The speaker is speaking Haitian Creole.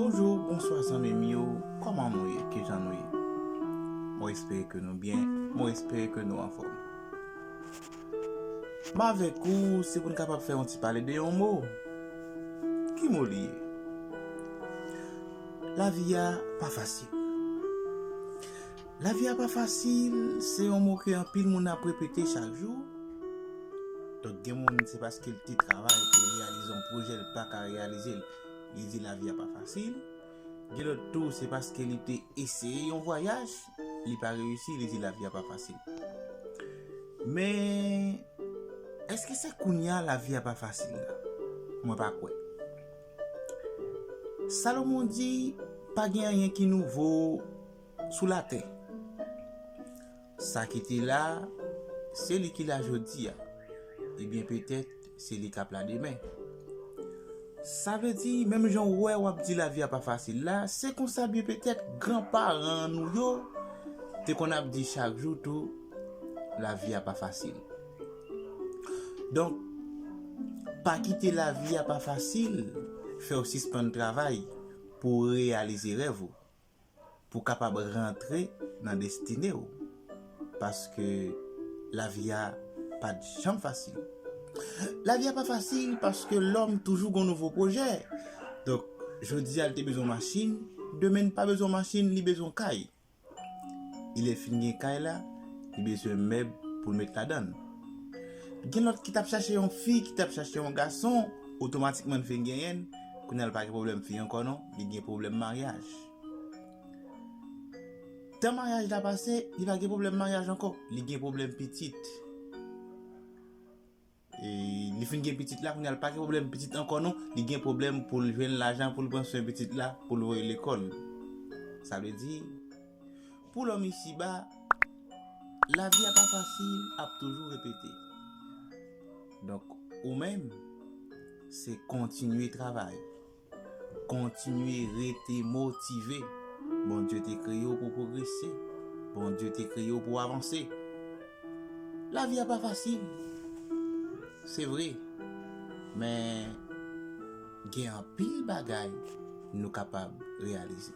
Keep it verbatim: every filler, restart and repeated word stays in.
Bonjou, bonswa zanmi m yo, kòman nou ye? Kijan nou ye? Mwen espere ke nou byen, mwen espere ke nou anfòm. M avèk ou, se pou n kapab fè yon ti pale de yon mo. Ki mo li ye? Lavi a pa fasil. Lavi a pa fasil, se yon mo ke anpil moun ap repete chak jou. Donk, gen moun, se paske l te travay pou l reyalize yon pwojè, l pa ka reyalize l, li di lavi a pa fasil. Gen lòt tou, se paske li te eseye yon vwayaj, li pa reyisi, li di lavi a pa fasil. Men, èske se kounye a lavi a pa fasil la? Mwen pa kwè. Salomon di, pa gen anyen ki nouvo sou latè. Sa ki te la, se li ki la jodi a. Ebyen, petèt, se li k ap la demen. Sa vle di, menm jan w wè w ap di lavi a pa fasil la, se konsa byen petèt granparan nou yo te konn ap di chak jou tou, lavi a pa fasil. Donk, pa kite lavi a pa fasil fè w sispann travay pou w reyalize rèv ou, pou w kapab rantre nan destine w. Paske lavi a pa t janm fasil. Lavi a pa fasil paske lòm toujou gon nouvo pwojè. Donk, jodi a, l te bezwen machin, demen, l pa bezwen machin, li bezwen kay. Lè l fin gen kay la, li bezwen mèb pou l met ladan l. Gen lòt ki t ap chache yon fi, ki t ap chache yon gason, otomatikman l fin genyen l, kounye a l pa gen pwoblèm fi ankò non, li gen pwoblèm maryaj. Tan maryaj la pase, li pa gen pwoblèm maryaj ankò, li gen pwoblèm pitit. E li fin gen pitit la, kounye a l pa gen pwoblèm pitit ankò non, li gen pwoblèm pou l jwenn lajan pou l pran swen pitit la, pou l voye lekòl. Sa vle di, pou lòm isiba, lavi a pa fasil ap toujou repete. Donk, ou menm, se kontinye travay. Kontinye rete motive. Bondye te kreye w pou w pwogrese. Bondye te kreye w pou w avanse. Lavi a pa fasil. Se vre. Men, gen anpil bagay nou kapab reyalize.